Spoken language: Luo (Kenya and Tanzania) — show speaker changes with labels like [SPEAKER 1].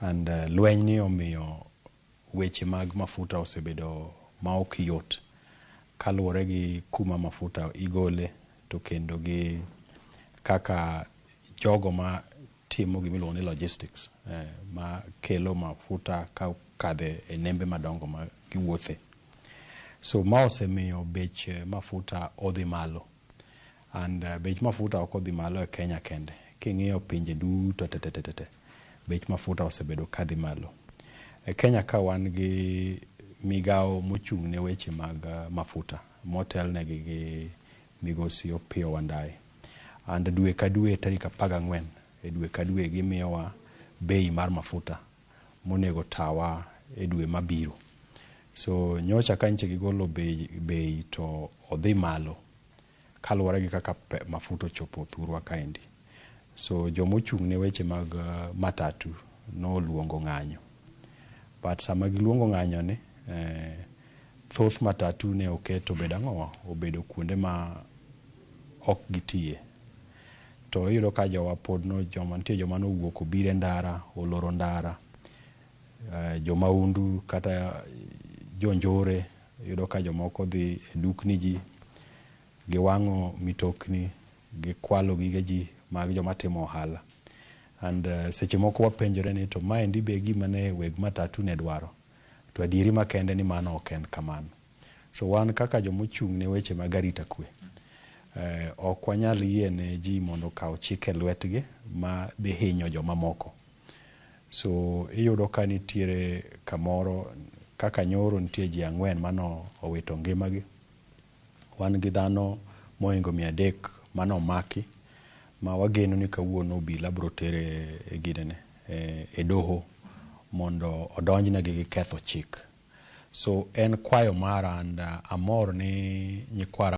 [SPEAKER 1] And lweny ni omiyo weche mag mafuta osebedo ma ok yot kaluwore gi kuma mafuta igole to kendo gi kaka jogo ma timo gimiluongo ni logistics ma kelo mafuta ka okadhe e nembe madongo ma giwuothe. So ma osemiyo bech mafuta odhi malo. And bech mafuta ok odhi malo e Kenya kende. King'iyo pinje duto te, bech mafuta osebedo kadhi malo. E Kenya ka wan gi migawo mochung' ne weche mag mafuta motelnegi gi migosi Opiyo Wandayi. And dwe ka dwe tarik 14 e dwe ka dwe gimiyowa bei mar mafuta monego tawa e dwe mabiro. So nyocha ka nyicha gigolo bei to odhi malo kaluwore gi kaka mafuta ochopo thurwa kaendi. So jomochung' ne weche mag matatu noluongo ng'anyo. But sama giluongo ng'anyo ni, thoth matatu ne oket obedo ang'owa? Obedo kuonde ma ok gitiye. To iyudo ka jowa pod no joma nitie joma nowuok obiro e ndara, oloro ndara. Jomaundu kata jonjore, iyudo ka jomoko dhi e dukni ji, giwang'o mitokni, gikwalo gige ji mag joma timo ohala. And seche moko wapenjore ni to maendi be gima ne weg matatu ne dwaro. To adieri makende ni mano ok en kamano. So wan kaka jomochung' ne weche mag arita kwe, ok wanyal yie ne ji mondo okaw chik e lwetgi ma dhi hinyo joma moko. So iyudo ka nitiere kamoro kaka nyoro nitie ji 4 mano owito ngimagi. Wan gi dhano mohingo 300 manomaki ma wageno ni kawuono obila biro tere e ginene e doho mondo odonjnegi gi ketho chik. So en kwayo mara and amor ni nyikwara